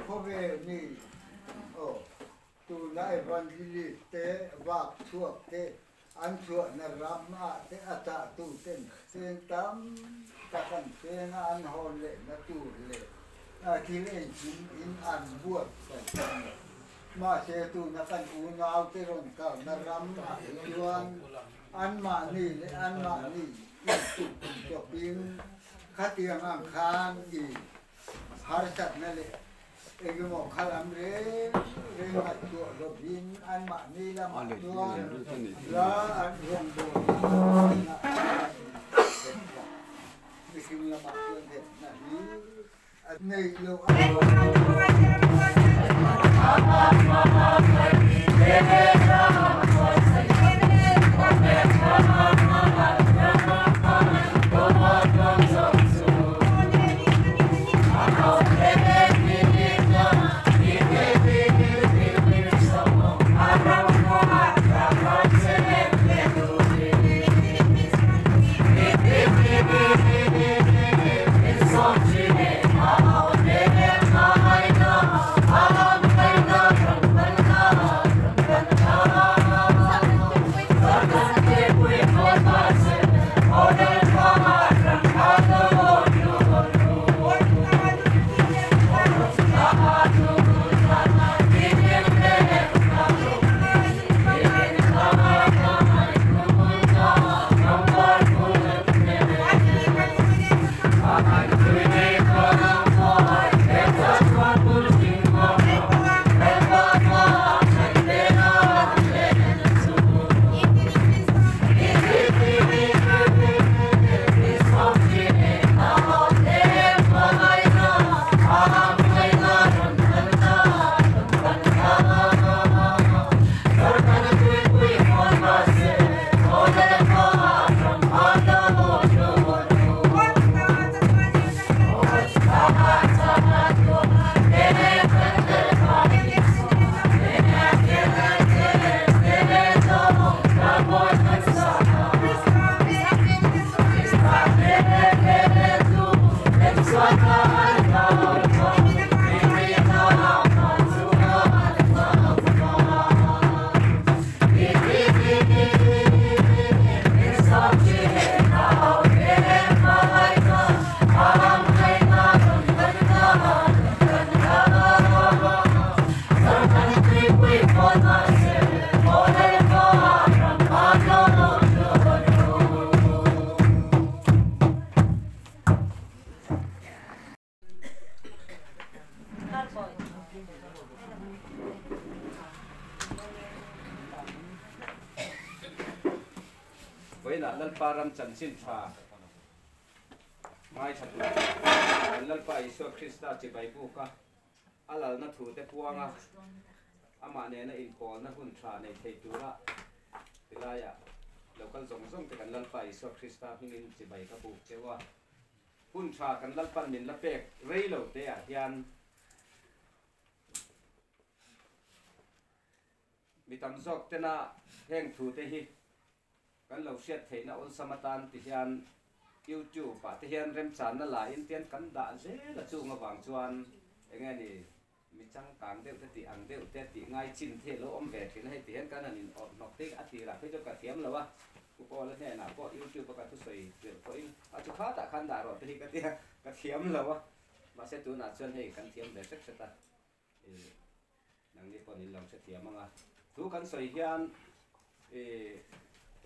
Khawvel mi aw tuna evangelist te vak chhuak te an chhuahna ram ah te a chah tu ten seng tam tak an seng a an hawn lehna tur leh thil engkim in an buatsaih a ni. Mahse tuna kan unau te rawn kalna ram ah hi chuan anmahni leh anmahni intuk tawpin khatiang ang khan i harsatna leh engemaw kha lam reng reng ngaihtuah lovin anmahni lamah chuan la an rawngbawlna mihring lamah chuan hepna hi a neih loh a. Vawiinah Lalpa ram chanchin tha ngaithla tur kan Lalpa Isua Krista chibai buk a, a lalna thu te puang a, amah nena inpawlna hun tha nei thei tura tilaiah lo kal zawng zawng te kan Lalpa Isua Krista hmingin chibai ka buk cheu a. Hun tha kan Lalpan min la pek rei lo te ah hian mi tam zawk tena heng thu te hi kan lo hriat theihna awlsam atan ti hian YouTube ah te hian remchanna la in tian kan dah zel a chung avang chuan enge ni mi changkang deuh te tih ang deuh te tih ngai chin the lo awm ve thin a hei ti hian kan han in awrh hnawk te a tirah phei chuan ka thiam lo a Pu Paula hnenah pawh YouTube a ka thusawi tirh pawhin a chu khatah khan dah rawh te hi ka tia ka thiam lo a mahse tunah chuan hei kan thiam ve hret hret a i nangni pawh in lo hrethiam ang a thu kan sawi hian i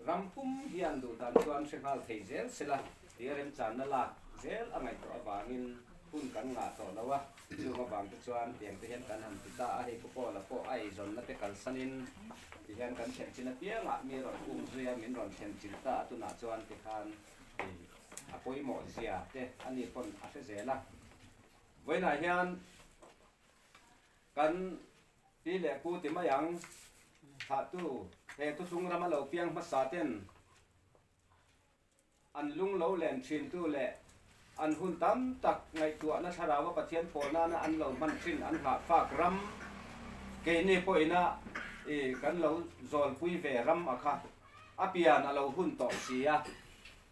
ram pum hian duh dan chuan hre nghal thei zel sela tia remchanna lak zel a ngaihtuah avangin hun kan ngah tawh lo a chung avang te chuan tiang te hian kan han ti ta a hei Pu Paula pawh a eizawnna te kalsanin ti hian kan thlen chin apiangah mi rawn um zui a min rawn thlen chilh ta a tunah chuan tikhan i a pawimawh zia te ani pawn a hre zel a vawiinah hian Kan pi leh pu ti mai ang, thlahtu he thuthlung rama lo piang hmasa ten an lung lo len thintu leh an hun tam tak ngaihtuahna thlaraua Pathian pawl nana an lo hman thin an nghahfak ram keini pawhina i kan lo zawlpui ve ram a kha a pian a lo hun tawh si a.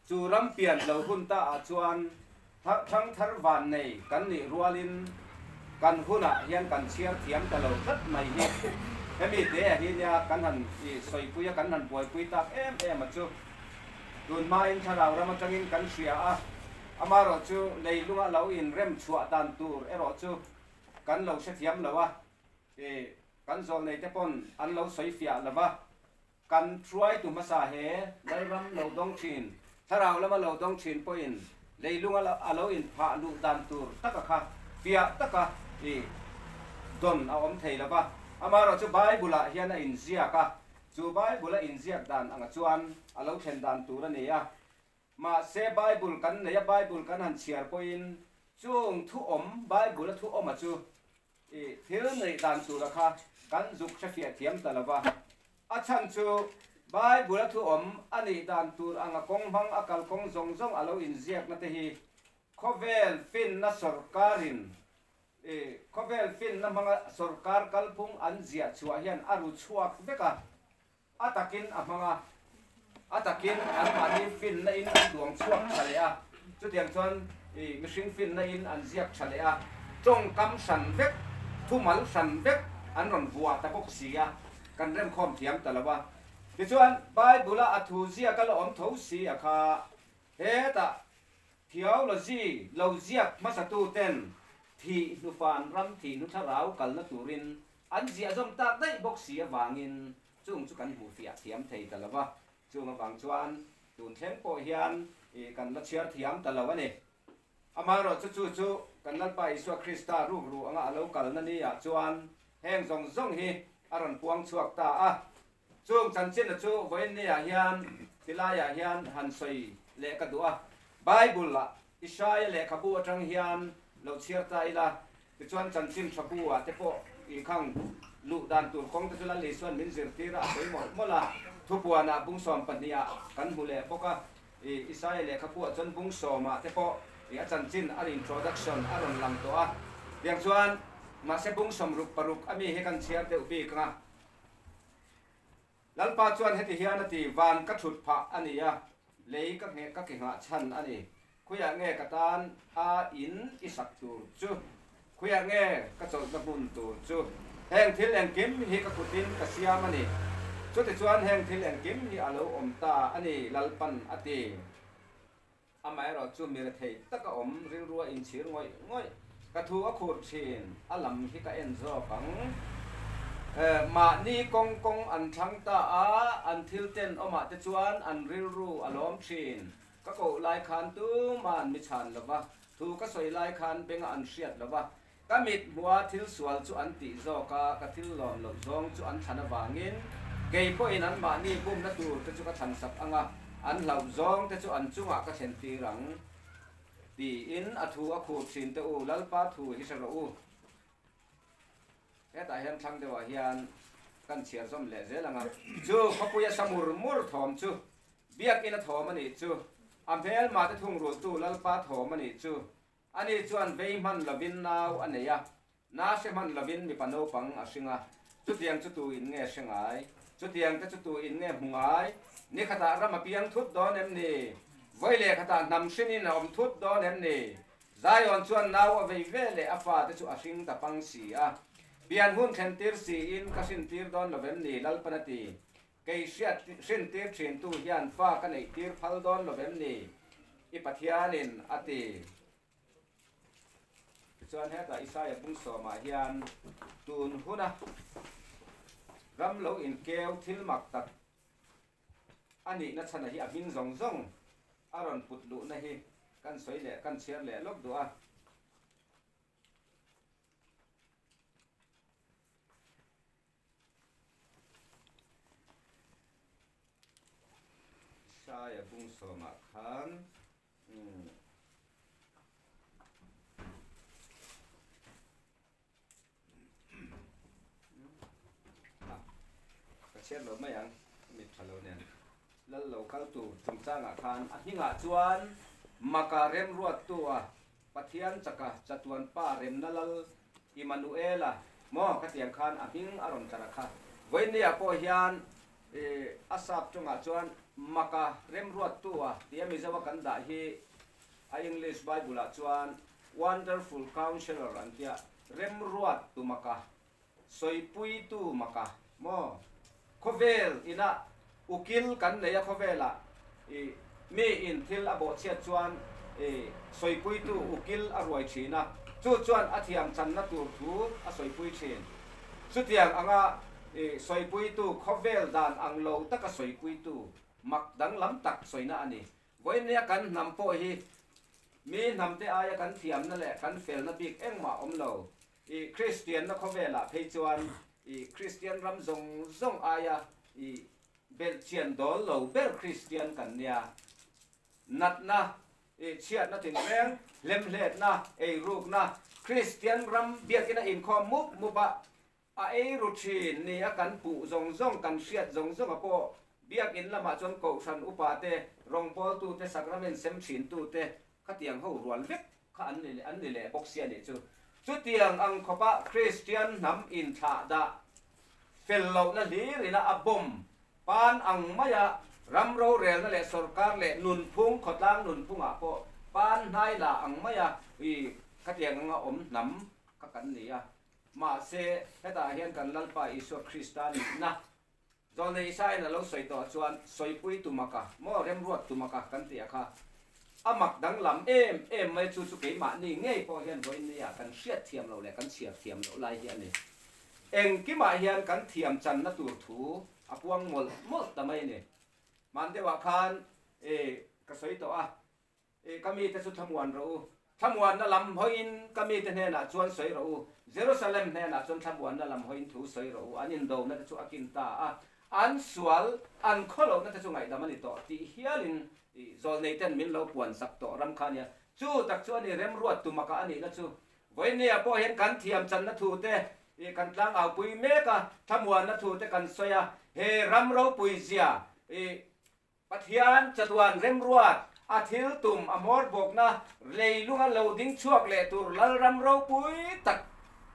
Chu ram pian lo hun ta ah chuan thangthar van nei kan nih rualin kan hunah hian kan chhiar thiam ta lo tlat mai hi hemi te ah hi nia kan han sawipui a, kan han buaipui tak em em a chu. Tun hmain thlarau ram atangin kan hria a, amaherawh chu leilunga lo inrem chhuah dan tur erawh chu kan lo hrethiam lo a, kan zawlnei te pawn an lo sawi fiah lo va. Kan hruaitu hmasa he Lalram lo dawng thin, thlarau lama lo dawng thin pawhin leilung a lo inphah luh dan tur taka kha fiah taka i dawn a awm thei lo va. Amaherawhchu Bible-ah hian a inziak a, chu Bible-a inziak dan anga chuan a lo thlen dan tur a ni a. Mahse Bible kan nei a, Bible kan han chhiar pawhin chung thu awm, Bible-a thu awma chu I thil neih dan tura kha kan zuk hrefiah thiam ta lo va. A chhan chu Bible-a thu awm a nih dan tur anga kawng hmang a kalkawng zawng zawng a lo inziakna te hi khawvel finna sawrkarin i khawvel finna hmanga sawrkar kalphung an ziah chhuah hian a ru chhuak vek a. A takin a hmang a, a takin anmahni finna in an duang chhuak tha leh a, chutiang chuan i mihring finna in an ziak tha leh a, tawngkam hran vek, thumal hran vek an rawn vuah ta bawk si a, kan remkhawm thiam ta lo a. Tichuan, Bible-a a thu ziak a la awm tho si a kha, hetah Theology lo ziak hmasatuten thih hnufan ram thih hnu thlarau kalna turin An ziahzawm tak daih bawk si avangin chung chu kan hmuh fiah thiam thei ta lo va, chung avang chuan tun thleng pawh hian kan la chhiar thiam ta lo a ni. Amaherawhchu chu chu kan Lalpa Isua Krista rukru anga a lo kalna ni ah chuan heng zawng zawng hi a rawn puang chhuak ta a. Chung chanchinna chu vawiin ni ah hian tilaiah hian han sawi leh ka duh a, Bible ah Isaia lehkhabu atang hian lo chhiar ta ila, tichuan chanchin tha bu ah te pawh inkhang luh dan tur kawng te chu Lal Isua'n min zirtir a, a sawi mawlh mawlh a, thupuan ah bung 12 ah kan hmu leh bawk a, Isaia lehkhabu ah chuan bung 10 ah te pawh a chanchin a introduction a rawn lang tawh a, tiang chuan mahse bung 66 ami hi kan chhiar deuh bik ang a. Lalpa chuan heti hian a ti, Van ka thut phah a ni a, lei ka ngheh ka ke nghah chhan a ni. Khuiah nge ka tan a in i sak tur chu? Khuiah nge ka chawlhna hmun tur chu? Heng thil engkim hi ka kutin ka siam a ni. Chutichuan heng thil engkim hi a lo awm ta a ni, Lalpan a ti. Amaherawhchu mi rethei taka awm rilrua inchhir ngawih ngawih ka thu a khur thin, a lam hi ka en zawk ang. Mahni kawng kawng an thlang ta a, an thil ten awmah te chuan an rilru a lawm thin. Ka koh lai khan tuma'n mi chhan lo va, thu ka sawi lai khan benga an hriat lo va, ka mit hmua thil sual chu an tih zawk a, ka thil lawm loh zawng chu an thlan avangin kei pawhin anmahni bumna tur te chu ka thlansak ang a, an hlauh zawng te chu an chungah ka thlen tir ang tiin a thu a khur thin te u, Lalpa thu hi hre rawh u. Hetah hian thlang deuhah hian kan chhiar zawm leh zel ang a, chu khawpuia sa mur mur thawm chu Biakina thawm a nih chu, a hmelma te thungrultu Lalpa thawm a nih chu. Ani chuan vei hman lovin nau a nei a, na hre hman lovin mipa naupang a hring a. Chutiang chu tu in nge hre ngai? Chutiang te chu tu in nge hmu ngai? Ni khatah ram a piang thut dawn em ni? Vawi leh khatah hnam hrin in a awm thut dawn em ni? Zion chuan nau a vei ve leh a fate chu a hring ta pang si a. Pian hun thlen tir siin ka hrin tir dawn lovem ni? Lalpan a ti. Kei hriat hrintir thintu hian fa ka neihtir phal dawn lo vem ni? I Pathianin a ti. Tichuan hetah Isaia bung sawmah hian tun huna ram lo inkeu thil mak tak a nihna chhana hi a hming zawng zawng a rawn put luhna hi kan sawi leh kan chhiar leh lawk duh a. Saia bung sawmah khan ka chhiat lo mai ang mit tha lo nen lal lo kal tur chungchangah khan a hmingah chuan maka remruattu a Pathian chaka chatuan pa remna lal Immanuela maw khatiang khan a hming a rawn tlar a kha. Vawinia pawh hian a sap tawngah chuan Maka remruattu a tia Mizo a kan dah hi a English Bible ah chuan Wonderful Counselor an tia. remruat tu maka, sawipui tu maka maw? Khawvel ina ukil kan nei a khawvelah i mi in thil a bawhchhiat chuan i sawipuitu ukil a ruai thin a, chu chuan a thiam channa tur thu a sawipui thin. Chutiang anga i sawipuitu khawvel dan ang lo taka sawipuitu mak danglam tak sawina a ni. Vawinia kan hnam pawh hi mi hnamte aia kan thiamna leh kan felna bik engmah awm lo. I Kristianna khawvelah phei chuan i Kristian ram zawng zawng aia i belhchian dawl lo ber Kristian kan nia. Natna, i chhiatna tinreng, hlemhletna, eirukna, Kristian ram biakina inkhawm mup mup a, a eiru thin nia kan puh zawng zawng, kan hriat zawng zawng a pawh biakin lamah chuan kohhran upate, rawngbawltute, sakramen sem thintute khatiang ho rual vek kha an ni an ni leh bawk sia nih chu. Chutiang ang khawpa Kristian hnam inthlah dah fel lohna hlir ina a bawm pan ang maia ram rorelna leh sorkar leh nunphung, khawtlang nunphungah pawh pan hnai la ang maia i khatiang anga awm hnam kha kan ni a. Mahse, hetah hian kan Lalpa Isua Krista nihna Zawlnei Isaia'n a lo sawi tawh chuan sawipui tumaka maw remruat tumaka kan tih a kha a mak danglam em em mai chu chu keimahni ngei pawh hian vawiinnia kan hriat thiam loh leh kan chhiar thiam loh lai hi a ni. Engkimah hian kan thiam channa tur thu a puang mawlh mawlh ta mai a ni. Hman deuhah khan e ka sawi tawh a. I ka mite chu thlamuan rawh u. Thlamuanna lam hawiin ka mite hnenah chuan sawi rawh u. Jerusalem hnenah chuan thlamuanna lam hawiin thu sawi rawh u. An indona te chu a kin ta a, an sual, an khawlohna te chu ngaihdam a ni tawh tih hialin i zawlneiten min lo puan sak tawh ram kha a nia. Chu tak chu a ni remruat tumaka a nihna chu. Vawinia pawh hian kan thiam channa thu te i kan tlangaupui mek a, thlamuanna thu te kan sawi a, he ram ropui zia i Pathian chatuan remruat, a thil tum a hmawr bawkna leilunga lo ding chhuak leh tur Lalram ropui tak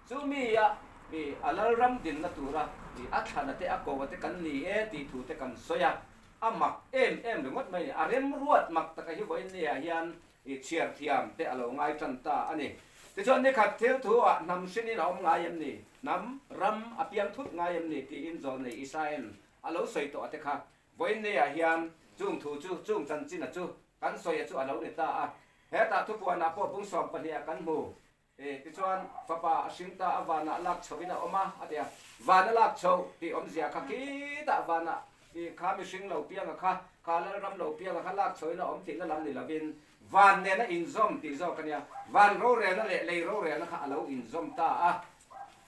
chu mi a mi a Lalram dinna tura mi a thlana te a koa te kan ni e tih thu te kan sawi a, a mak em em ringawt mai a ni. A remruat mak taka hi vawiin niah hian i chhiar thiam te a lo ngai tan ta a ni. Tichuan nikhat thil thu ah hnam hrinin a awm ngai em ni? Hnam ram a piang thut ngai em ni? tiin Zawlnei Isaia'n a lo sawi tawh a te kha Vawiinneia hian chung thu chu chung chanchina chu kan sawia chu a lo ni ta a. Hetah thupuanah pawh bung 12 ah kan hmu. E, tichuan fapa a hring ta a vanah lak chhohin a awm a, a ti a. Van a lak chho tih awmzia kha khitah vanah i kha mihring lo pianga kha, kha Lalram lo pianga kha lak chhoin a awm tihna lam ni lovin van nena inzawm tih zawk a nia. Van rorelna leh lei rorelna kha a lo inzawm ta a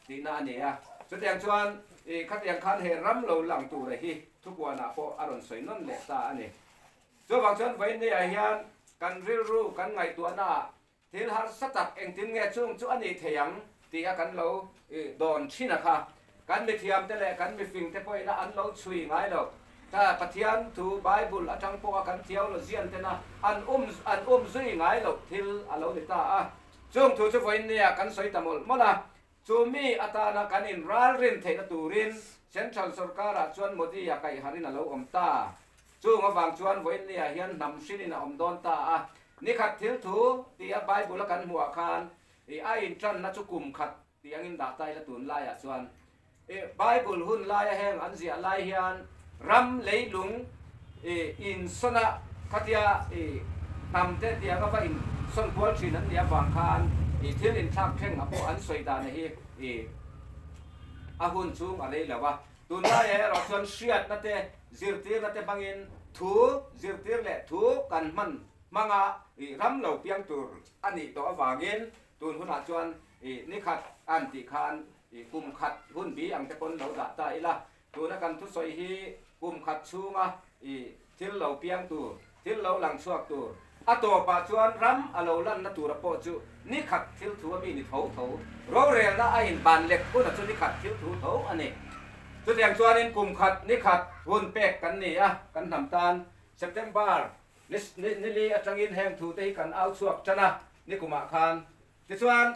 tihna a ni a. Chutiang chuan i khatiang khan he ram lo lang tura hi Thupuanah pawh a rawn sawi nawn leh ta a ni. Chuvang chuan vawiinniah hian kan rilru kan ngaihtuahnaah thil harsa tak engtin nge chung chu a nih thei ang tih a kan lo dawn thin a kha. Kan mithiamte leh kan mifingte pawhin a an lo chhui ngai lo. Ta Pathian thu Bible atang pawha kan theologian tena an um an um zui ngai loh thil a lo ni ta a. Chung thu chu vawiinniah kan sawi ta mawlh mawlh a. Chu mi atana kan inralrin theihna turin Central sorkarah chuan Modi-a kaihharin a lo awm ta. Chung avang chuan vawiinniah hian hnam hrinin a awm dawn ta a. Nikhat thil thu tia Bible-a kan hmuhah khan i a intanna chu kum khat tih angin dah ta ila tun laiah chuan i Bible hun laia heng an ziah lai hian ram leilung i insawna khatia i hnam te tiang a va insawn kual thin an nih avang khan i thil inthlak thleng a pawh an sawi dan hi i a hun chhung a rei lo a. Tunlaiah erawh chuan hriatna te, zirtirna te hmangin thu zirtir leh thu kan hman hmanga i ram lo piang tur a nih tawh avangin tun hunah chuan i nikhat an tih khan i kum khat hun bi ang te pawn lo dah ta ila. Tuna kan thusawi hi kum khat chhunga i thil lo piang tur, thil lo lang chhuak tur, a tawpah chuan ram a lo lanna tura pawh chu ni khat thil thu a mi ni tho tho, rorelna a inban lek huna chu ni khat thil thu tho a ni. Chutiang chuanin kum khat ni khat hun pek kan ni a, kan hnam tan September ni ni li atangin heng thute hi kan au chhuak tan a, nikumah khan Tichuan,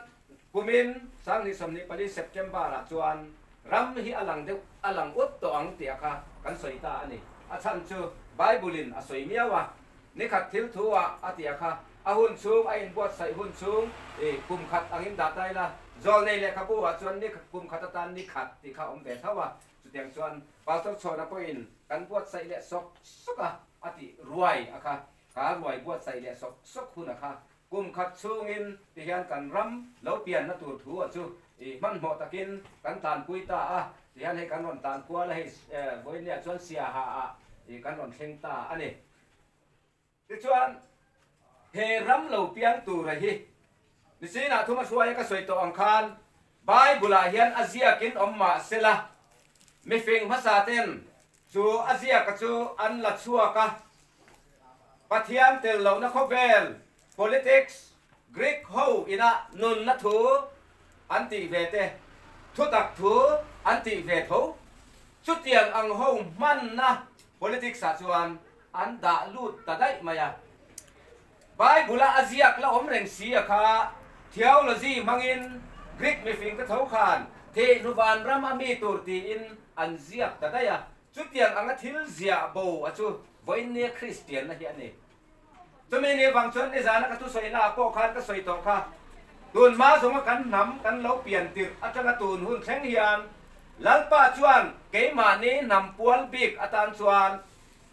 kumin 2024 September-ah chuan ram hi a lang deuh, a lang ut tawh ang tih a kha kan sawi ta a ni. A chhan chu Bible-in a sawi miau a, nikhat thil thu-ah a tih a kha, a hun chhung, a inbuatsaih hun chhung i kum khat angin dah ta ila. Zawlnei lehkhabu ah chuan ni kum khat atan ni khat tih kha a awm ve tho a, chutiang chuan Pastor Chhawna pawhin kan buatsaih leh sawk sawk a, a tih ruai a kha, ka ruai buatsaih leh sawk sawk hun a kha kum khat chhungin ti hian kan ram lo pianna tur thu a chu i hmanhmawh takin kan tlanpui ta a, ti hian hei kan rawn tlan kual a, hei vawinia chuan Siaha ah i kan rawn thleng ta a ni. Tichuan, he ram lo piang tura hi Nisinah thuma hruaia ka sawi tawh ang khan Bible-ah hian a ziakin awm mah sela, mifing hmasa ten chu a ziaka chu an la chhuak a, Pathian tel lohna khawvel, politics, Greek ho ina nunna thu an tih ve te, thutak thu an tih ve tho. Chutiang ang ho hmanna politics-ah chuan an dah lut ta daih mai a. Bible-a a ziak la awm reng si a kha theology hmangin Greek mifing te tho khan thehnu vanram a mi tur tiin an ziak ta daih a. Chutiang anga thil ziah bo a chu vawiinnia Kristianna hi a ni. Chumi ni vang chuan nizana ka thusawi naah pawh khan ka sawi tawh kha. Tun hma zawnga kan hnam kan lo pian tirh atanga tun hun thleng hian Lalpa chuan keimahni hnam pual bik atan chuan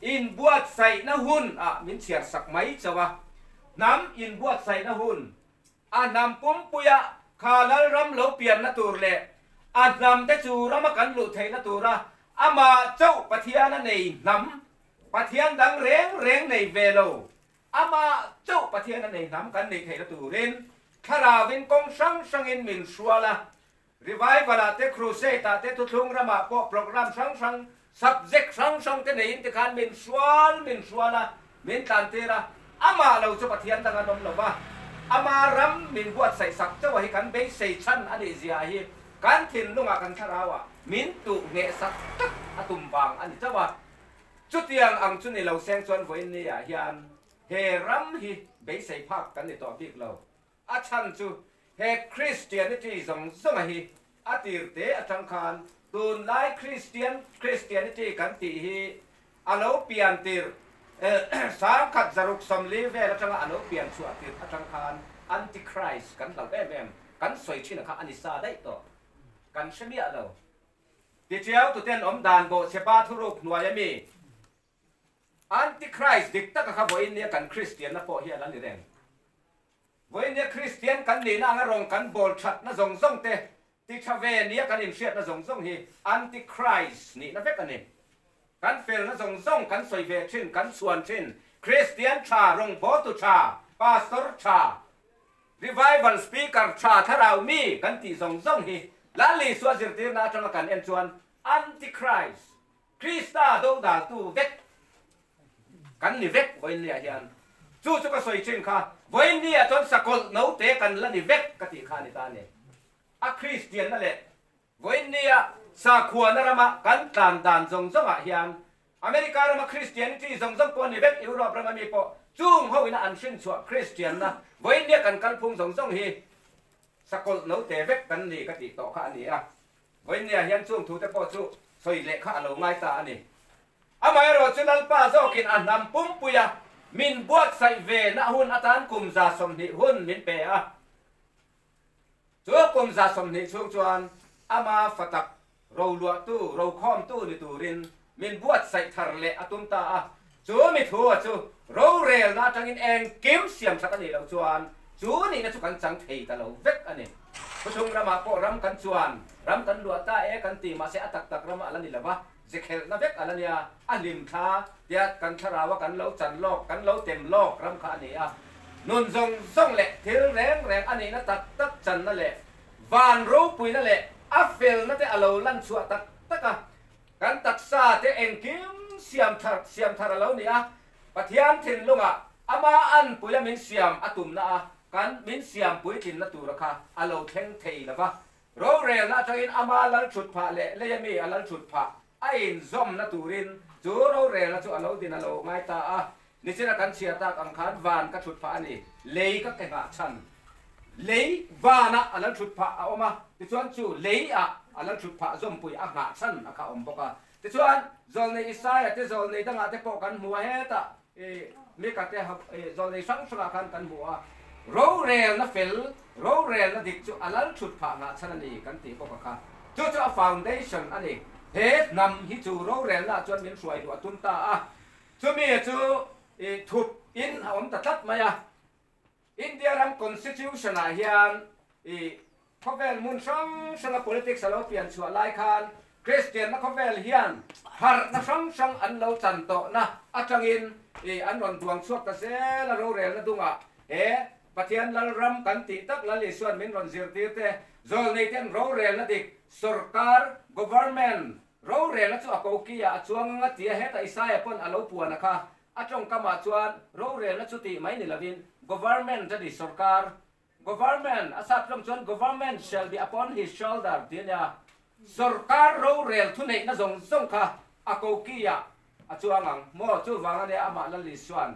inbuatsaihna hun ah min chhiar sak mai chauh a. Hnam inbuatsaihna hun a hnam pumpuia kha Lalram lo pianna tur leh a hnamte chu rama kan luh theihna tura amah chauh Pathian a nei hnam Pathian dang reng reng nei ve lo, amah chauh Pathian a nei hnam kan neih theihna turin Thlarauvin kawng hrang hrangin min hrual a. Revival-ah te, Crusade-ah te, Thuthlung ramah pawh program hrang hrang, subject hrang hrang te neiin tikhan min hrual min hrual a, min tlantir a. Amah lo chu Pathian dang an awm lo va, ama ram min buatsaih sak chauh a hi kan beisei chhan a nih zia hi kan thinlungah kan thlarauah min tuh ngheh sak tak a tum vang a ni chauh a. Chutiang ang chu ni lo seng chuan vawiin ni ah hian he ram hi beisei phak kan ni tawh bik lo. A chhan chu he Christianity zawng zawnga hi a tir te atang khan tunlai Christian Christianity kan tih hi a lo pian tir sangkhat zaruk sawmli vel atanga a lo pian chhuah tir atang khan Antichrist kan hlauh em em kan sawi thin a kha a ni sa daih tawh kan hre miah lo. Tichiau tuten awm dan bawhchhepa thuruk hnuai a mi? Antichrist dik taka kha vawiin nia kan Kristianna pawh hian a ni reng. Vawiin nia Kristian kan nihna anga rawng kan bawl thatna zawng zawng te, ti tha ve nia kan inhriatna zawng zawng hi Antichrist nihna vek a ni. Kan felna zawng zawng kan sawi ve thin, kan chhuan thin, Kristian tha, rawngbawltu tha, Pastor tha, Revival Speaker tha thlarau mi kan tih zawng zawng hi Lal Isua zirtirna atanga kan en chuan Antichrist, Krista dodaltu vek kan ni vek vawiinniah hian. Chu chu ka sawi thin kha, vawiinniah chuan sakawlh note kan la ni vek ka tih kha a ni ta a ni. A Kristianna leh Vawiinnia sakhuana rama kan tlan dan zawng zawngah hian America rama Christianity zawng zawng pawh a ni vek, Europe rama mi pawh chung ho ina an hrinchhuah Christianna vawiinnia kan kalphung zawng zawng hi sakawlh note vek kan ni ka tih tawh kha a ni a. Vawiinnia hian chung thute pawh chu sawi leh kha a lo ngai ta a ni. Amaherawh chu Lalpa zawkin a hnam pumpuia min buatsaih ve na hun atan kum 120 hun min pe a. Chu kum 120 chhung chuan ama fa tak roluahtu, rokhawmtu ni turin min buatsaih thar leh a tum ta a. Chu mi thu a chu rorelna atangin engkim siam that a nih loh chuan chu nihna chu kan chang thei ta lo vek a ni. Thuchhung ramah pawh ram kan chuan ram kan luah ta e kan ti mahse a tak tak ramah a la ni lo va, zekhelhna vek a la nia, a hlim thla tia kan thlarau a kan lo chan lawk, kan lo tem lawk ram kha a ni a. Nun zawng zawng leh thil reng reng a nihna tak tak channa leh van ropuina leh a felna te a lo lan chhuah tak tak a, kan taksa te engkim siam thar siam thar a lo ni a, Pathian thinlungah ama anpuia min siam a tumna a kan min siam puitlinna tura kha a lo thleng thei lo va. Rorelna atangin ama lal thut phah leh leia mi a lal thut phah a inzawmna turin chu rorelna chu a lo din a lo ngai ta a. Nichina kan chhiar tak ang khan van ka thut phah a ni, lei ka ke nghah chhan. Lei vanah a lal thut phah a awm a, tichuan chu lei ah a lal thut phah zawmpui a nghah chhan a kha awm bawk a. Tichuan Zawlnei Isaia te Zawlnei dangah te pawh kan hmu a, hetah i Mika te Zawlnei hrang hrangah khan kan hmu a. Rorelna fel, rorelna dik chu a lal thut phah ngah chhan a ni kan tih bawk a kha. Chu chu a foundation a ni. He hnam hi chu rorelna ah chuan min hruai luah tum ta a. Chumi chu i thup in a awm ta tlat mai a. India ram constitution ah hian i khawvel hmun hrang hranga politics a lo pian chhuah lai khan Kristianna khawvel hian harhna hrang hrang an lo chan tawhna atangin i an rawn duang chhuak ta zel a rorelna dungah he Pathian Lalram kan tih tak Lal Isuan min rawn zirtir te zawlneiten rorelna dik sorkar, government, rorelna chu a koki ah a chuang anga tia heta Isaia pawn a lo puan a kha A tawngkamah chuan rorelna chu tih mai ni lovin Government a ni sorkar, Government, a sap tlawm chuan Government shall be upon his shoulder tih a nia. Sorkar rorel thuneihna zawng zawng kha a koki-ah a chuang ang maw? Chuvang a nia amah Lal Isua'n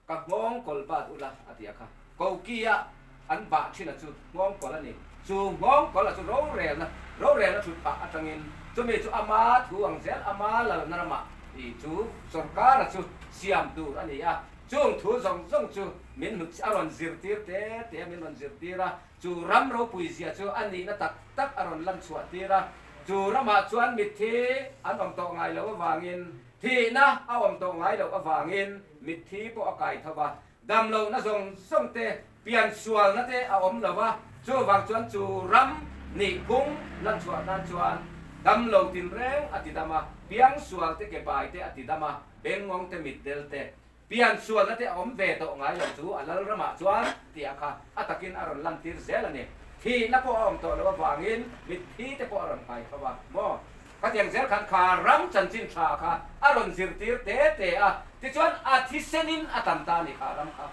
ka nghawng kawl bat ula a ti a kha. Koki-ah an bah thin a chu nghawng kawl a ni. Chu nghawng kawl a chu rorelna, rorelna thut phah atangin chumi chu ama thu ang zel ama lalna ramah i chu sorkara chu siam tur a ni a. Chung thu zawng zawng chu min hlut a rawn zirtir te te a min rawn zirtir a, chu ram ropui zia chu a nihna tak tak a rawn lan chhuah tir a. Chu ramah chuan mitthi an awm tawh ngai loh avangin, thihna a awm tawh ngai loh avangin mitthi pawh a kai tho va. Damlohna zawng zawng te, piansualna te a awm lo va, chuvang chuan chu ram nihphung lanchhuah nan chuan damlo tinreng a ti dam a, piangsual te ke bai te a ti dam a, bengngawng te mitdel te, piansualna te a awm ve tawh ngai lo chu a lal ramah chuan tih kha a takin a rawn lantir zel a ni. Thihna pawh a awm tawh loh avangin mitthi te pawh a rawn kai tho va maw? Khatiang zel khan kha ram chanchin tha kha a rawn zirtir te te a, tichuan a thisenin a tan ta a ni kha ram kha.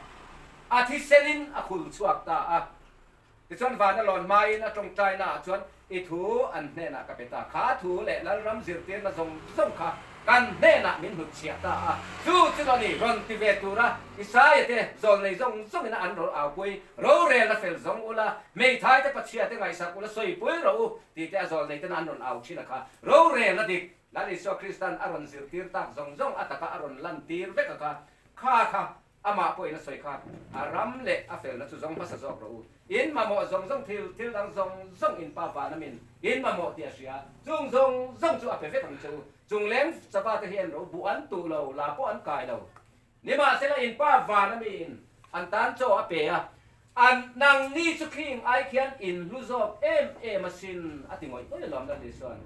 A thisenin a khul chhuak ta a. Tichuan van a lawn hmain a tawngtaina ah chuan i thu an hnenah ka pe ta. Kha thu leh Lalram zirtirna zawng zawng kha kan hnenah min hnutchhiah ta a. Chu chu lo ni rawn ti ve tura Isaia te zawlnei zawng zawngin a an rawl aupui rorelna fel zawng ula, hmeithai te pachhia te ngaihsak ula sawipui rawh u Tih te a zawl nei tena an rawn au thin a kha. Rorel a dik. Lal Isua Kristan a rawn zirtir tak zawng zawng a taka a rawn lantir vek a kha. Kha kha amah pawhin a sawi kha a ram leh a felna chu zawng hmasa zawk rawh u. In mamawh zawng zawng thil, thil dang zawng zawng in pa van amin in mamawh tih a hria. Chung zawng zawng chu a pe vek ang che u. Chung leng chava te hi en rawh u. Buh an tuh lo, la pawh an kai lo. Nimahsela in pa van ami in an tan chaw a pe a, an nangni chu khing ai khian in hlu zawk em em asin a ti ngawih ngawih alawm Lal Isua'n.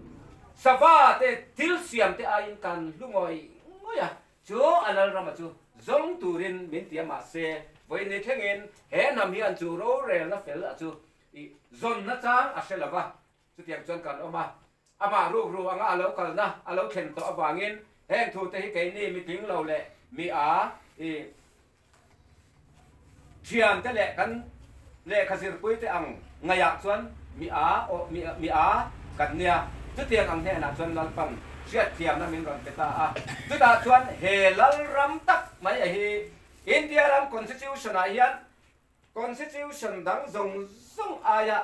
Sava te thil siam te aiin kan hlu ngawih ngawih a, chu a Lalrama chu zawng turin min ti a mahse vawiin thlengin he hnam hian chu rorelna fel a chu i zawnna chang a hre lova, Chutiang chuan kan awm a, amah rukru anga a lo kalna a lo thlen tawh avangin heng thute hi keini mi tling lo leh mi a i thiante leh kan lehkha zirpuite ang ngaihah chuan mi a aw mi mi a kan nia. Chutiang ang hnenah chuan Lalpan hriatthiamna min rawn pe ta a. Chutah chuan he Lalram tak mai a hi India ram Constitution-ah hian Constitution dang zawng zawng aia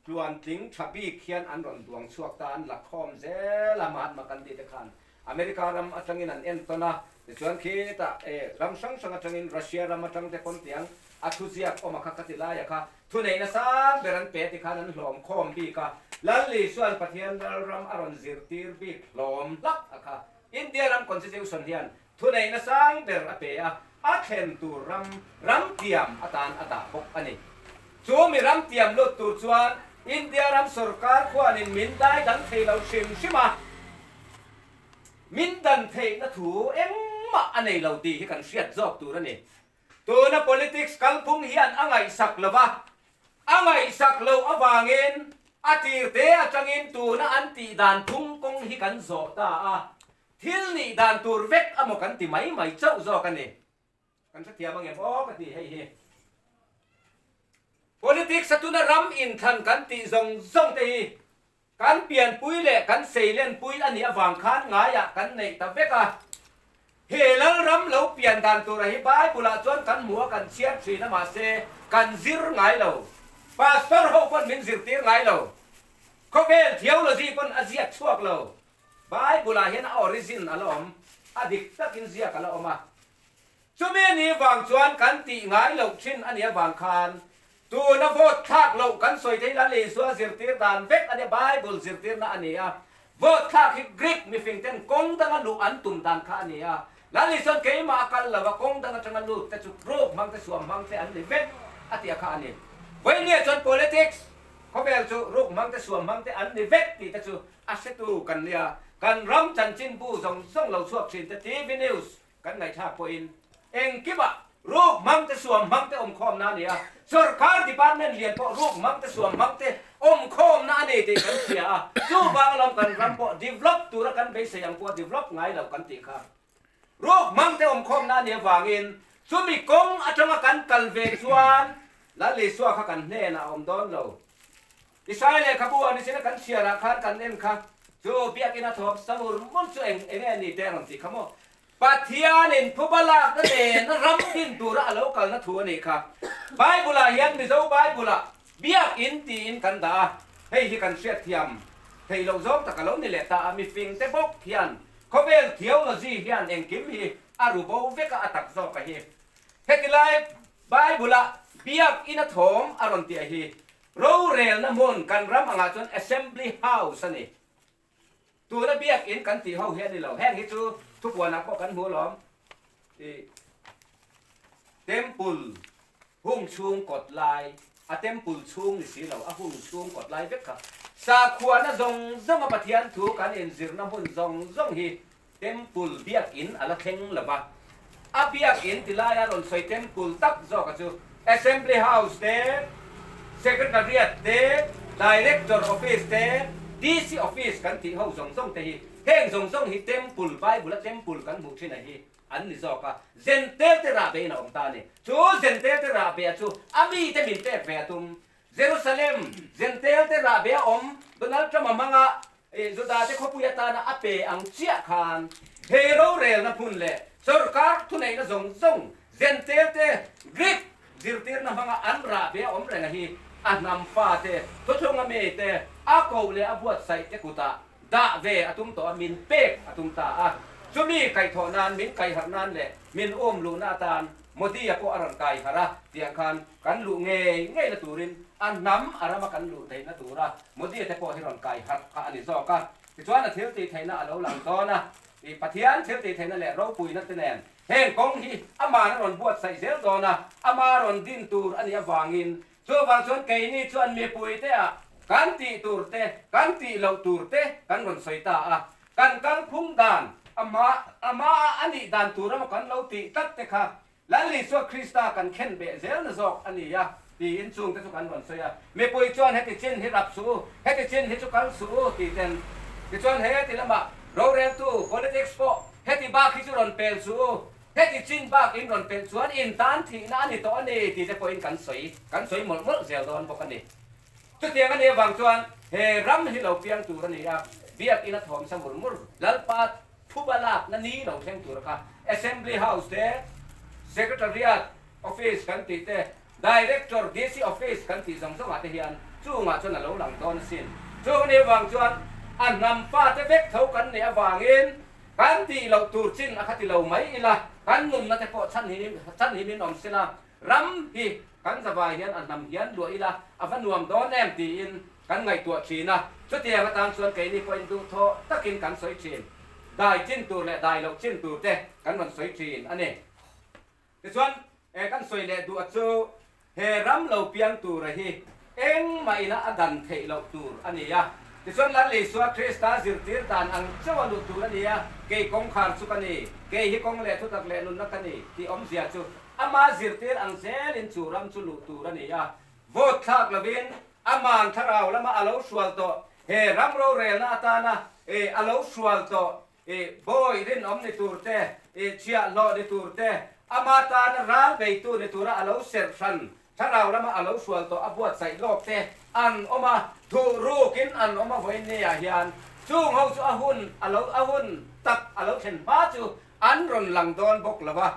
Tluantling tha bik hian an rawn duang chhuak ta, an la khawm zel a, Mahatma Gandhi te khan America ram atangin an entawn a, tichuan khitah e ram hrang hrang atangin Russia ram atang te pawn tiang a thuziak awm a kha ka ti lai a kha thuneihna sang ber an pe ti khan an hlawm khawm bik a, Lal Isua'n Pathian Lalram a rawn zirtir bik hlawm hlak a kha India ram Constitution hian thuneihna sang ber a pe a, a thlen tur ram ramtiam atan a dah bawk a ni. Chu mi ramtiam lut tur chuan India ram sorkar khuanin min dai dang thei lo hrim hrim a, min dan theihna thu engmah a nei lo tih hi kan hriat zawk tur a ni. Tuna politics kalphung hian a ngaihsak lo va, a ngaihsak loh avangin a tirte atangin tuna an tih dan phung kawng hi kan zawh ta a, Thil nih dan tur vek a maw kan ti mai mai chauh zawk a ni. Kan hrethiam ang em aw ka ti hei hi. Politics a tuna ram inthlan kan tih zawng zawng te hi kan pianpui leh kan seilenpui a nih avang khan ngaiah kan neih ta vek a. He Lalram lo pian dan tura hi Bible ah chuan kan hmu a kan chhiar thin a mahse kan zir ngai lo. Pastor ho pawn min zirtir ngai lo. Khawvel theology pawn a ziak chhuak lo. Bible ah hian a origin a la awm, a dik takin ziak a la awm a. Chumi ni vang chuan kan tih ngai loh thin a nih avang khan tuna vote thlak loh kan sawi thei Lal Isua zirtir dan vek a nia, Bible zirtirna a ni a. Vote thlak hi Greek mifing ten kawng danga luh an tum dan kha a ni a. Lal Isuan keimah a kal lo a, kawng dang atanga lut te chu ruk hmang te suam hmang te an ni vek a tih a kha a ni. Vawinia chuan politics khawvel chu ruk hmang te suam hmang te an ni vek tih te chu a hretu kan nia. Kan ram chanchinbu zawng zawng lo chhuak thin te TV news Kan ngaihthlak pawhin engkimah ruk hmang te suam hmang te awmkhawmna a ni a, sorkar department lian pawh ruk hmang te suam hmang te awmkhawmna a ni tih kan hria a, chuvang alawm kan ram pawh develop tura kan beisei ang pawh develop ngai lo kan tih kha. Ruk hmang te awmkhawmna a nih avangin chumi kawng atanga kan kal ve chuan Lal Isua kha kan hnenah a awm dawn lo. Israel lehkhabu a nisina kan chhiarah khan kan en kha chu biakinn a thawm samur mur chu eng enge a ni te a rawn tih kha maw? Pathianin phuba lakna nen ram din tura a lo kalna thu a nih kha. Bible-ah hian Mizo Bible-ah biakinn tiin kan dah a, hei hi kan hriatthiam theih loh zawng tak a lo ni leh ta a, mifing te bawk hian khawvel theology hian engkim hi a ru bo vek a, a tak zawk a hi. Heti lai Bible-ah biakinn a thawm a rawn tih a hi Rorelna hmun kan ram angah chuan Assembly House a ni. Tuna biakinn kan tih ho hi a ni lo. Heng hi chu thupuanah pawh kan hmu alawm. I Temple hung chhung kawt lai, a temple chhung ni si lo, a hung chhung kawt lai vek kha. Sakhuana zawng zawnga Pathian thu kan inzirna hmun zawng zawng hi Temple biakinn a la thleng lo va. A biakinn ti laia rawn sawi temple tak zawka chu Assembly House te, Secretariat te, Director Office te, DC Office kan tih ho zawng zawng te hi heng zawng zawng hi temple, Bible a temple kan hmuh thin a hi an ni zawk a. Zentel te rah bein a awm ta a ni. Chu zentel te rah beh chu a mite min pek ve a tum. Jerusalem, Zentel te rah beh a awm Donald Trump a hmang a, Judate khawpui atana a pe ang chiah khan he rorelna hmun leh sorkar thuneihna zawng zawng Zentelte Greek zirtirna hmanga an rah ve a awm reng a hi a hnam fate thuthlunga mite a koh leh a buatsaih te kutah dah ve a tum tawh a, min pek a tum ta a. Chumi kaihthawh nan, min kaiharh nan leh min um luhna atan Modi-a pawh a rawn kaiharh a tiang khan Kan luh ngei ngei na turin a hnam a rama kan luh theihna tura Modi te pawh hi rawn kai harh kha a ni zawk a. Tichuan a thil tih theihna a lo lang dawn a, i Pathian thil tih theihna leh ropuina te nen heng kawng hi aman a rawn buatsaih zel dawn a, ama rawn din tur a nih avangin chuvang chuan keini chuan mipui te ah kan tih tur te, kan tih loh tur te kan rawn sawi ta a. Kan kalphung dan ama amaah a nih dan tur emaw kan lo tih tlat te kha Lal Isua Krista kan khen beh zelna zawk a ni a, tiin chungte chu kan rawn sawi a. Mipui chuan heti chin hi rap suh u, heti chin hi chu kal suh u ti ten. Tichuan heti lamah roreltu, politics, pawh heti bak hi chu rawn pel suh u, heti chin bak in rawn pelh chuan in tan thihna a ni tawh a ni ti te pawhin kan sawi kan sawi mawlh mawlh zel dawn bawk a ni. Chutiang a nih avang chuan he ram hi lo piang tur a ni a, biakinn a thawm sa mur mur Lalpa Phuba lakna ni lo thleng tur kha Assembly House te, Secretariat Office kan tih te, Director DC Office kan tih zawng zawngah te hian chungah chuan a lo lang dawn asin. Chung ni avang chuan a hnam fate vek tho kan nih avangin kan tih loh tur chin a kha ti lo mai ila, kan nunna te pawh chhan himin awm sela, ram hi kan zavai hian a hnam hian luah ila a va nuam dawn em tiin kan ngaihtuah thin a, chutiang atan chuan keini pawhin duhthawh takin kan sawi thin. Dai chin tur leh dai loh chin tur te kan rawn sawi thin a ni. Tichuan, he kan sawi leh duh a chu he ram lo piang tura hi engmah ina a dan theih loh tur a ni a. Tichuan, Lal Isua Krista zirtir dan ang chauh a luh tur a ni a, kei kawngkhar chu ka ni, kei hi kawng leh thutak leh nunna ka ni tih awmzia chu ama zirtir ang zelin chu ram chu luh tur a ni a. Vote thlak lovin aman thlarau lama a lo hrual tawh he ram rorelna atana i a lo hrual tawh i bawi rinawm ni tur te, i chhiahhlawh ni tur te, ama tana ral beitu ni tura a lo serh hran thlarau lama a lo hrual tawh a buatsaih lawk te an awm a, thuh rukin an awm a vawiin niah hian chung ho chu a hun a lo a hun tak a lo thlen hma chu an rawn lang dawn bawk lo a.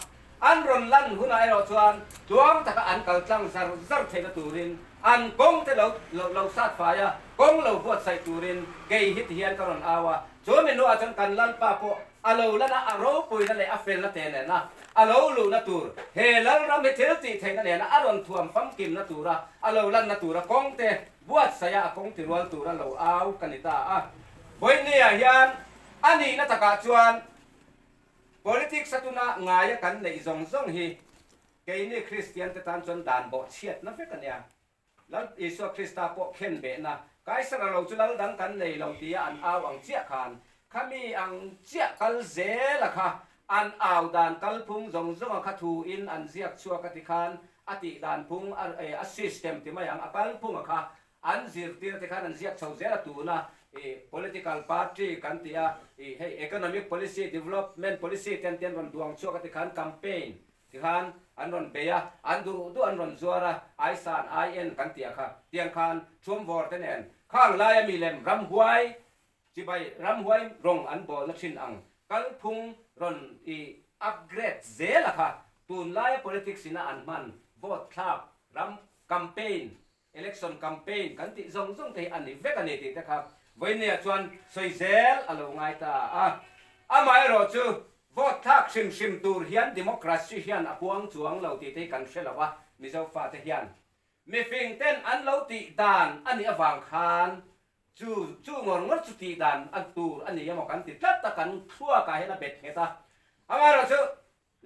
An rawn lan hunah erawh chuan tluang taka an kal tlang zar zar theihna turin An kawng te lo lo lo sat fai a, kawng lo buatsaih turin kei hi ti hian ka rawn au a. Chu mi hnuah chuan kan Lalpa pawh a lo lan a, a ropuina leh a felna te nena a lo luhna tur, he Lalram hi thil tih theihna nena a rawn thuam famkimna tura a lo lanna tura kawng te buatsaih a, a kawng ti rual tura lo au ka ni ta a. Vawinia hian a nihna takah chuan politics a tuna ngaia kan neih zawng zawng hi Keini Kristian te tan chuan dan bawh chhiatna vek a nia. Lal Isua Krista pawh khen behna, Kaisara lo chu lal dang kan nei lo tia an au ang chiah khan, khami ang chiah kal zela kha an au dan kalphung zawng zawnga kha thu in an ziak chhuak a ti khan a tih dan phung a system ti mai ang a kalphunga kha an zirtir te khan an ziak chho zel a tuna i political party kan ti a i hei economic policy development policy te an ti an rawn duang chhuak a ti khan campaign Tikhan an rawn bei a, an duh duh an rawn zuar a, Aisan, Aien kan tih a kha. Tiang khan Chhumvawr te nen khang laia mi lem ramhuai chibai ramhuai rawng an bawlna thin ang kalphung rawn i upgrade zel a kha. Tunlaia politics ina an hman vote thlak ram campaign, election campaign kan tih zawng zawng te hi a ni vek a ni tih te kha Vawinia chuan sawi zel a lo ngai ta a. Amaherawh chu vote thlak hrim hrim tur hian democracy hian a puang chuang lo tih te hi kan hre lo a, Mizo fate hian mifing ten an lo tih dan a nih avang khan chu chu ngawr ngawr chu tih dan a tur a ni emaw kan ti tlat a, kan thluakah hian a bet nghet a. Amaherawh chu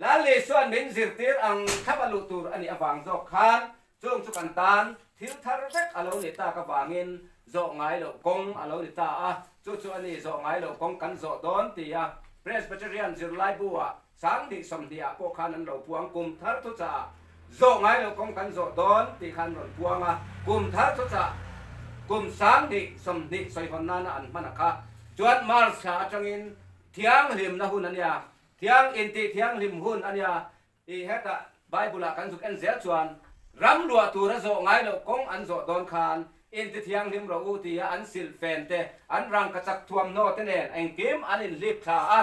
Lali chuan min zirtir ang thlap a luh tur a nih avang zawk khan chung chu kan tan thil thar vek a lo ni tak avangin zawh ngai loh kawng a lo ni ta a, chu chu a ni zawh ngai loh kawng kan zawh dawn ti a Presbyterian zirlai bu ah 20 20 ah pawh khan an lo puang kum thar thuchah ah zawh ngai loh kawng kan zawh dawn tih khan rawn puang a, kum thar thuchah kum 2020 sawihawn nana an hman a kha chuan March thla atangin thianghlimna hun a nia. Thiang intih thianghlim hun a nia i hetah Bible-ah kan zuk en zel chuan ram luah tura zawh ngai loh kawng an zawh dawn khan inti thianghlim rawh u tia an silh fen te, an rangkachak thuamhnaw te nen engkim an inhlip thla a,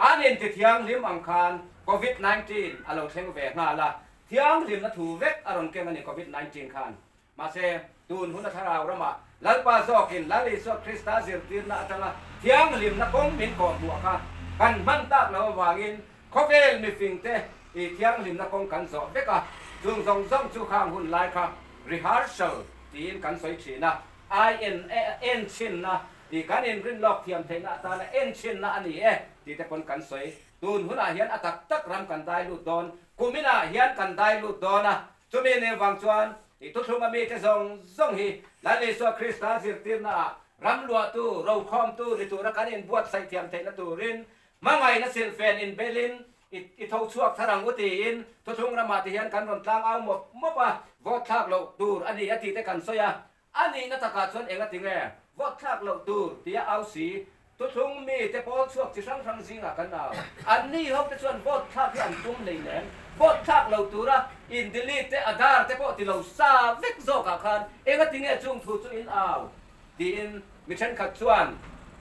an inti thianghlim ang khan Covid 19 a lo thleng ve nghal a, thianghlimna thu vek a rawn keng a ni Covid 19 khan. Mahse, tun hun a thlarau ramah Lalpa zawkin Lal Isua Krista zirtirna atanga thianghlimna kawng min kawhhmuh kha kan hman tak loh avangin khawvel mifingte i thianghlimna kawng kan zawh vek a, chung zawng zawng chu khang hun lai kha rehearsal tiin kan sawi thin a, ai en en chhinna i kan inrin lawk thiam theihna atana en chhinna a ni e tih te pawn kan sawi. Tun hunah hian a tak tak ram kan dai lut dawn, kuminah hian kan dai lut dawn a, Chumi nen vang chuan i thuthlunga mite zawng zawng hi Lal Isua Krista zirtirnaah ram luahtu, rokhawmtu ni tura kan inbuatsaih thiam theihna turin hmangaihna silhfen inbelin i tho chhuak thar ang u tiin thuthlung ramah ti hian kan rawn tlang au mawp mawp a, vote thlak loh tur a ni a tih te kan sawi a. A nihna takah chuan eng a ti nge? Vote thlak loh tur tia au si, thuthlung mite pawl chhuak chi hrang hrang zingah kan au. An ni ho te chuan vote thlak hi an tum hleinem. Vote thlak lo tura in delete te Aadhaar te pawh ti lo sa vek zawkah khan eng a ti nge chung thu chu in au tiin mi thenkhat chuan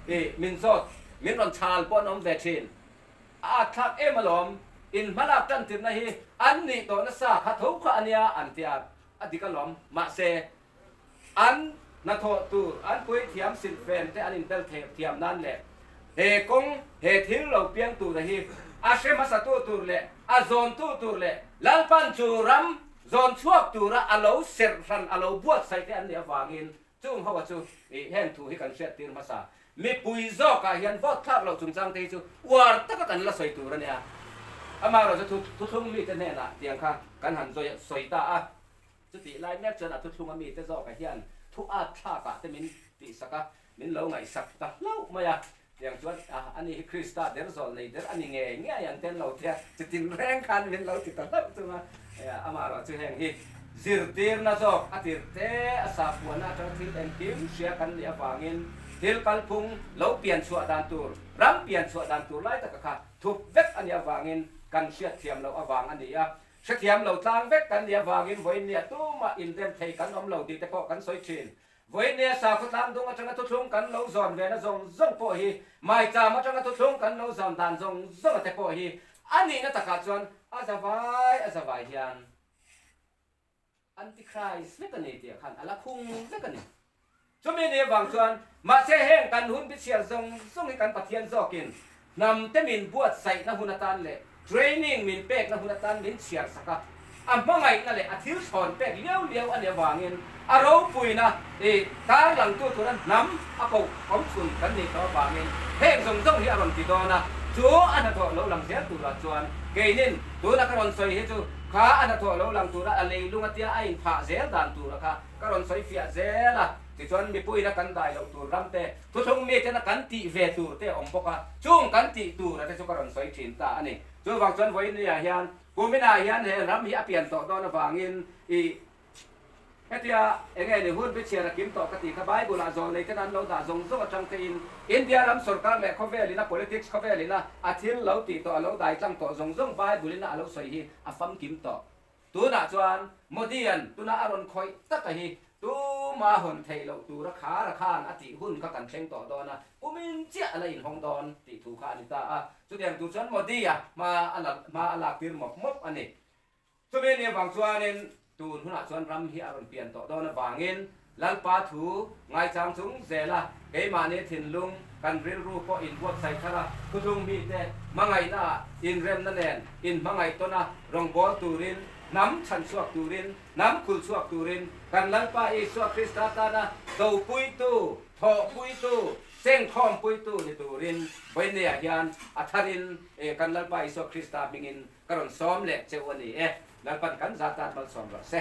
i min zawt, min rawn chhal pawh an awm ve thin. A at thlak em alawm, in hmalak tan tirna hi an nih tawh nasa kha tho kha a nia an tia. A dik alawm, mahse an hnathawh tur, an puithiam silhfen te an inbel theih thiam nan leh he kawng, he thil lo piang tura hi a hre hmasatu tur leh a zawntu tur leh Lalpan chu ram zawn chhuak tura a lo serh hran, a lo buatsaih te an nih avangin chung ho a chu ih heng thu hi kan hriat tir hmasa. Mipui zawkah hian vote thlak loh chungchang te hi chu uar taka kan la sawi tur a nia. Amaherawhchu thu thuthlung mite hnenah tiang kha kan han sawi ta a. Chutih lai mek chuan a thuthlunga mite zawkah hian thu at thlakah te min tihsak a, min lo ngaihsak ta hlauh mai a. Tiang chuan a ni hi Krista der zawl nei der a ni ngei ngei ang te an lo ti a, chutin reng khan min lo ti ta hlauh chung a. Amaherawhchu heng hi zirtirna zawk a tir te a sahpuahna atanga thil engkim hria kan nih avangin thil kalphung lo pian chhuah dan tur, ram pian chhuah dan tur lai taka kha thup vek a nih avangin kan hriatthiam loh avang a ni a. Hrethiam lo tlang vek kan nih avangin vawiinnia tumah indem thei kan awm lo tih te pawh kan sawi thin. Vawiinnia sakhaw tlangdung atanga thuthlung kan lo zawn vena zawng zawng pawh hi maicham atanga thuthlung kan lo zawn dan zawng zawng ate pawh hi a nihna takah chuan a zavai a zavai hian. Antichrist vek a ni tih ah khan a la khung vek a ni. Chumi ni avang chuan mahse heng kan hun bichhiar zawng zawng hi kan Pathian zawkin hnam te min buatsaihna hun atan leh training min pekna hun atan min chhiar sak a, a hmangaihna leh a thil thlawn pek liau liau a nih avangin a ropuina i tarlangtu tura hnam a koh awmchhun kan nih tawh avangin heng zawng zawng hi a rawn ti dawn a, chu a hnathawh lo lang zel turah chuan keinin tuna ka rawn sawi hi chu kha a hnathawh lo lang tura a leilung atia a inphah zel dan tura kha Ka rawn sawi fiah zel a, tichuan mipuiina kan dai loh tur ram te, thuthlung mitena kan tih ve tur te a awm bawk a, chung kan tih tur a te chu ka rawn sawi thin ta a ni. Chuvang chuan vawinia hian kuminah hian he ram hi a pian tawh dawn avangin i hetia enge ni hun bichhiar a kim tawh ka tih kha Bible ah zawlnei ten an lo dah zawng zawng atang te in India ram sorkar leh khawvel ina politics khawvel ina a thil lo tih tawh a lo dai tlang tawh zawng zawng Bible ina a lo sawi hi a famkim tawh. Tunah chuan Modi-a'n tuna a rawn khawih taka hi tuma hawn theih loh tura khara khan a tih hun kha kan thleng tawh dawn a, kumin chiah a la inhawng dawn tih thu kha a ni ta a. Chutiang tur chuan Modi-a hma a la hma a lak tir mawp mawp a ni. Chumi ni avang chuanin tun hunah chuan ram hi a rawn pian tawh dawn avangin Lalpa thu ngaichang chung zela keimahni thinlung kan rilru pawh inbuatsaih thar a, thuthlung mite hmangaihnaah inremna nen inhmangaih tawn a, rawngbâwl turin, hnam chhanchhuak turin, hnam khulchhuak turin kan Lalpa Isua Krista tana dopuitu, thawhpuitu, sengkhawmpuitu ni turin Vawinia hian a tharin kan Lalpa Isua Krista hmingin ka rawn sawm leh che u a ni e. Lalpan kan za tan malsawm rawh se.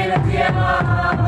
Thank you.